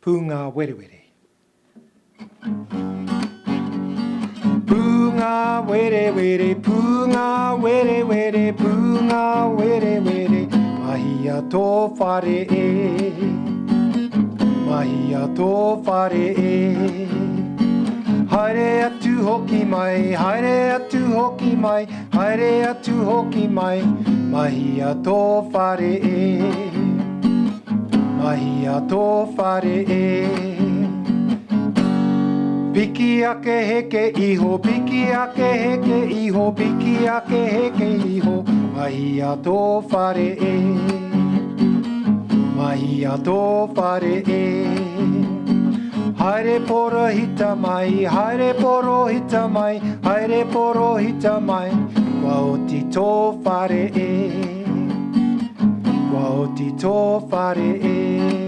Pūngāwerewere. Pūngāwerewere, pūngāwerewere, pūngāwerewere, mahia tō whare e. Mahia tō whare e. Haere atu hoki mai, haere atu hoki mai, haere atu hoki mai, mahia tō whare e. Mahia tō whare e. Piki ake heke iho, piki ake heke iho, piki ake heke iho, mahia tō whare e. Mahia tō whare e. Haere porohita mai, haere porohita mai, haere porohita mai, kua oti tō whare e. Kua oti tō whare e.